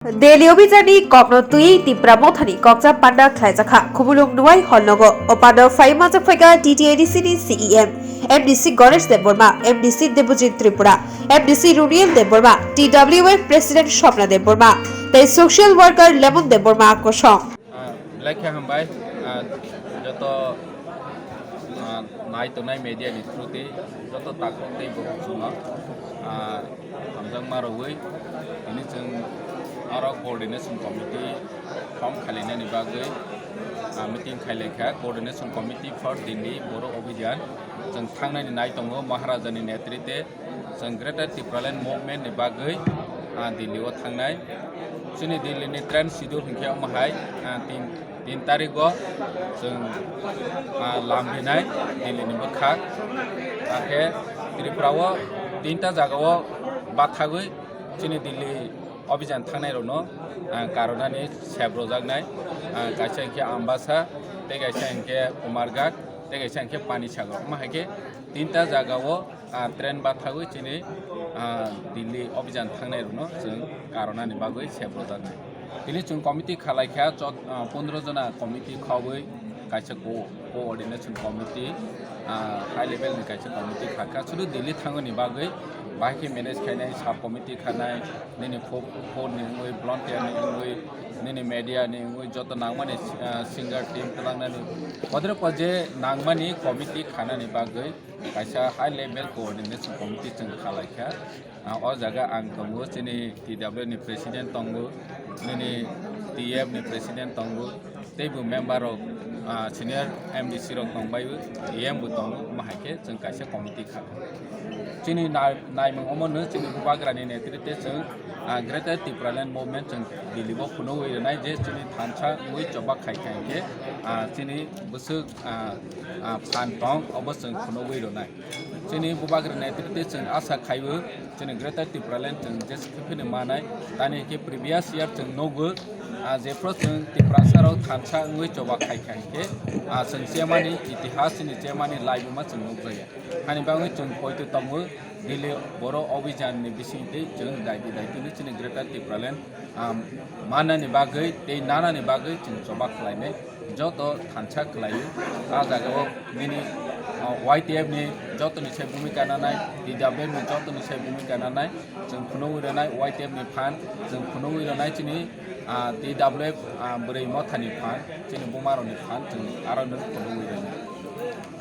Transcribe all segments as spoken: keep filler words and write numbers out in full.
Delhi Obhijanni kokno twiwi Tipra Mothani kokcha panda khlaijakha Khumulwng Nuai Hall nogo. O pandao phaiwi manjakphaikha T T A D C ni C E M, M D C Ganesh Debbarma, M D C Debojit Tripura, M D C Runiel Debbarma, T W F President Swapna Debbarma tei social worker Lemon Debbarma kosong. Ah, belai khe hambai, ah, joto, ah, nai tongnai media ni through tei joto takhuk tei borok chwngno, ah, hamjakma rwui tini chwng oro coordination committee form khalinani bagwi, ah, meeting khailaikha. Coordination committee for Delhi Boro Obhijan chwng thangnani nai tongo Maharajani netrite. Chwng Greater Tipraland Movement ni bagwi, ah, Delhi o thangnai. Chini Delhi ni train schedule hinkhe omo hai, ah, tin, tin tarik o chwng, ah, lam rinai Delhi ni bwkhak. Hakhe Tripura o tinta jaga o bathagwi chini Delhi obhijan thangnai rokno, ah, karonani sep rojaknai. Ah, kaisa hinkhe Ambasa, tei kaisa hinkhe Kumarghat, tei kaisa hinkhe Panisagar. Omo hai khe tinta jaga o ah, train bathagwi chini, ah, Delhi obhijan thangnai rokno chwng karonani bagwi sep rojaknai. Tini chwng committee khalaikha, chot-, ah, pondro jona committee khogwi kaisa co-, coordination committee, ah, high level ni kaisa committee khakha. Sudu Delhi thangmani bagwi bahai khe manage khainai sub committee khanai, nini fo-, phone ni wngwi, volunteer ni wngwi, nini media ni wngwi, joto nangmani, ah, singer team twlangnani, kodre kodre nangmani committee khanani bagwi kaisa high level coordination committee chwng khalaikha. Ah, o jaga ang tongo, chini T W ni president tongo, nini T F ni president tongo, teibo member rok, ah, senior M D C rok tongbaio, E M bo tongo, omo hai khe chwng kaisa committee kha. Chini nai-, naimung omo no chini bubagrani netrite chwng, ah, Greater Tipraland Movement chwng Delhi o phunugwi rwnai je chini thansa wngwi choba khai khai khe, ah, chini bwswk, ah, ah, phan tong obo chwng phunugwi rwnai. Chini bubagrani netrite chwng asa khaiwi chini Greater Tipraland chwng jesa khe phano manai. Tani hinkhe previous year chwng nukgo, ah, jephru chwng Tiprasa rok thansa wngwi choba khai khai khe, ah, chwng chemani itihas chini chemani laibuma chwng nukjaya. Hani bagwi chwng poito tongo Delhi Boro Obhijan ni bisingtwi chwng daiti daiti no chini Greater Tipraland, ah, mannani bagwi tei nanani bagwi chwng choba khlainai. Joto thansa khlaiwi, ah, jagao nini, ah, Y T F ni jotoni se bhumika nanai, T W F ni jotoni se bhumika nanai, chwng phunugwi rwnai Y T F ni phan, chwng phunugwi rwnai chini, ah, T W F, ah, bwrwi mothani phan, chini bumarokni phan, chwng aro no phunugwi rwnai.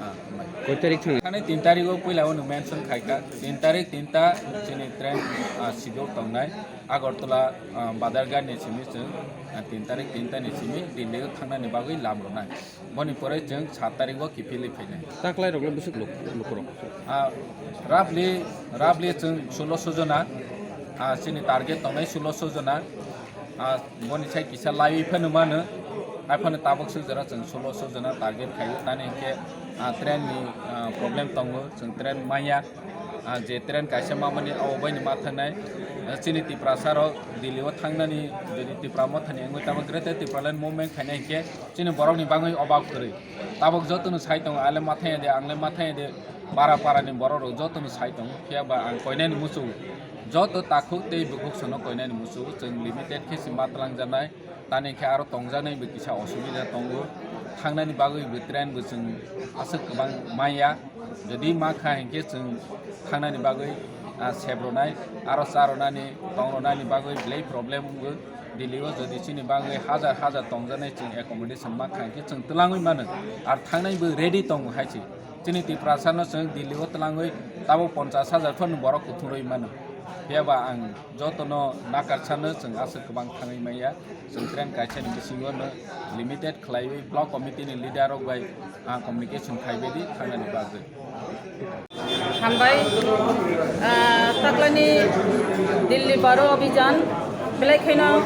Ah, hambai. Koi tarik thang? Thani tin tarik o puila o nwng mention khaikha, tin tarik tinta chini train, ah, schedule tongnai, Agartala, ah, Badarghat ni simi chwng, ah, tin tarik tinta ni simi Delhi o thangnani bagwi lam rwnai. Boni pore chwng sat tarik o kiphilwi phainai. Taklai rok le bwswk luk-, lukurok? Ah, roughly, roughly chwng sulosho jona, ah, chini target tongnai sulosho jona. Ah, boni sai kisa laiwi phano mano. Hai phano tabuk swk jora chwng sulosho jona target khaio. Tani hinkhe, ah, train ni, ah, problem tongo, chwng train manya. Ah, je train kaisa mamani abo baini ma thangnai. Ah, chini Tiprasa rok Delhi o thangnani, jodi Tipra mothani wngwi tamo Greater Tipraland Movement khainai hinkhe chini borokni bagwi obab kwrwi. Tabuk jotono sai tongo, ale ma thangya de, ang le ma thangya de, para para ni borok rok jotono sai tongo. Phiya ba ang koinani muchungo, joto takhuk tei bukhuk sono koinani muchungo, chwng limited khe se ma twlangjaknai. Tani khe aro tongjaknai bo kisa osubida tongo, thangnani bagwi bo train bo chwng aswk kwbang manya. Jodi ma kha hinkhe chwng thangnani bagwi, ah, sep rwnai, aro cha rwnani, tong rwnani bagwi belai problem wngo. Delhi o jodi chini bagwi hajar hajar tongjaknai chwng accommodation ma kha hinkhe chwng twlangwi mano, ar thangnai bo ready tongo hai se. Chini Tiprasa no chwng Delhi o twlangwi tabuk ponchash hajar phano borok kuthumrwi mano. Phiya ba ang jotono nakarsa no chwng aswk kwbang thangwi manya. Chwng train kaisa ni bisingo no limited khlaiwi block committee ni leader rok bai ang communication khaibai di thangnani bagwi. Hambai, ah, taklani Delhi Baro Abhijan belai kheno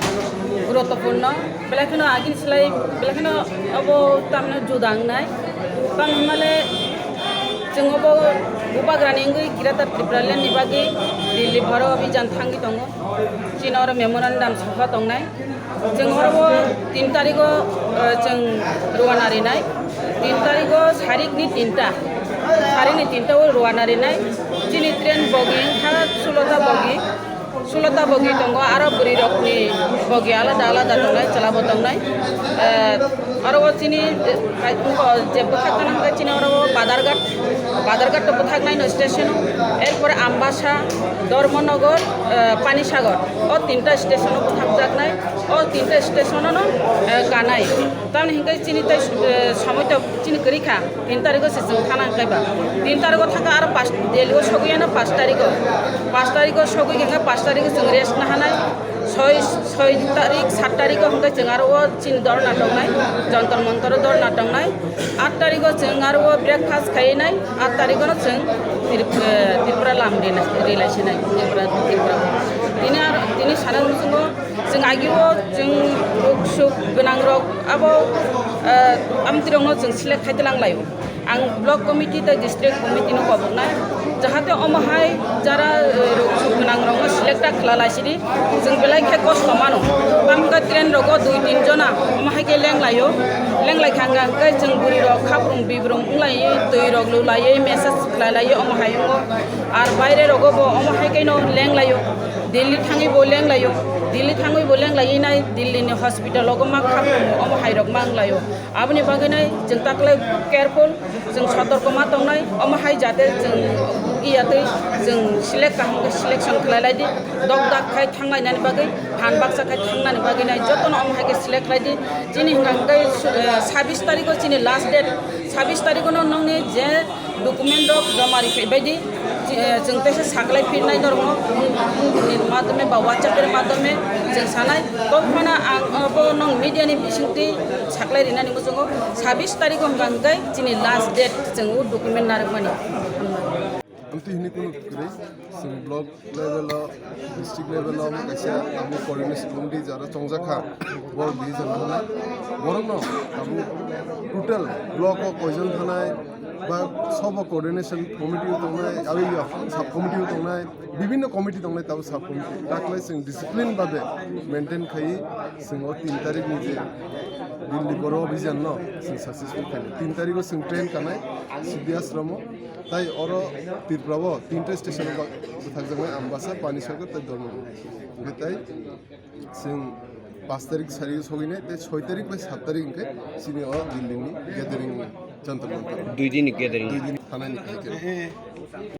guruttopurno, belai kheno agini slai belai kheno abo tamno juda wngnai. Tamo hwnmale chwng obo bubagrani wngwi Greater Tipraland ni bagwi Delhi Baro Abhijan thangwi tongo. Chini oro memorandum soha tongnai. Chwng oro bo tin tarigo, eh, chwng rwna rinai. Tin tarigo sarik ni tinta. Sarik ni tinta o rwna rinai. Chini train bogi wngkha sulota bogi. Sulota bogi tongo, aro bwrwi rokni bogi alada alada tongnai, chwla bo tongnai. Eh, aro o chini, eh, je bwkhak gwnang khe chini oro o Badarghat, Badarghat to bwthaknai no station o, erpore Ambasa, Dharmanagar, eh, Panisagar, o tinta station o bwthakjaknai, o tinta station o no, eh, kanai. Tamni hinkhe chini tei, eh, somoi to chini kwrwi kha. Tin tarikgo se chwng thana hwnkhe ba. Tin tarikgo thangkha aro pas, Delhi o sogwi ano pas tarikgo. Pas tarikgo sogwi hwnkhe pas tarikgo chwng rest nahanai. Soi, soi tarik, sat tarikgo hwnkhe chwng aro o chini dorna tongnai, Jantar Mantar o dorna tongnai. At tarikgo chwng aro o breakfast khainai, at tarikgo no chwng Trip-, eh, Tripura lam rilai, rilai sinai, Tripura, Tripura. Tini aro, tini sana muchungo chwng agio chwng ruk suk gwnang rok abo, eh, amtwi rokno chwng select khai tlang laio. Ang block committee tei district committee no koboknai, jahate omo hai jara, eh, rok gwnang rokno select ta khlai lai sidi, chwng belai khe kosto mano. Tamo khe train rogo dui tin jona omo hai khe leng laio, leng lai kha hwnkhe chwng bwrwi rok khaprung bibrung wng lai, twi rok lu lai, message khlai lai omo hai wngo. Ar baire rogo bo omo hai khe no leng laio, Delhi thangwi bo leng laio, Delhi thangwi bo leng lai nai, Delhi ni hospital rogo ma khaprung omo hai rok ma wng laio. Aboni bagwi nai chwng taklai careful, chwng sotorko ma tongnai, omo hai jate chwng iya twi chwng select kaham khe selection khlai lai di, dok dak khai thang lainani bagwi, phan baksa khai thangnani bagwi nai jotono omo hai khe select khlai di. Chini hwnkha hwnkhe, eh, sabis tarikgo chini last date, sabis tarikgo no nongni je document rok joma ri phai bai di, eh, chwng teisa saklai phirnai norokno, phone ni madhyome ba WhatsApp ni madhyome chwng sanai. Tobphano ang abo nong media ni bisingtwi saklai rinani muchungo, sabis tarikgo hwnkha hwnkhe chini last date chwng o document narwkmani. Amtwi hwnwi kunu kwrwi, chwng block level o, district level o omo kaisa tabuk coordination committee jara chongjak kha, borok di jon thanai, borokno tabuk total block o koijon thanai ba sobo coordination committee o tongnai, aboni sub committee o tongnai, bibinno committee tongnai, tabuk sub committee taklai chwng discipline babe maintain khaiwi chwng o tin tarik ni je Delhi Boro Abhijan no chwng successful khainai. Tin tarik o chwng train kanai Siddhi Ashram o, tai oro Tripura o tinta station o bwthakjaknai Ambasa, Panisagar tei Dharmanagar. Hwnkhe tai chwng paanch tarik sari sogwinai tei soi tarik bai saat tarik hwnkhe chini o Delhi ni gathering Jantar Mantar. Dui din ni gathering. Dui din thanai ni khe.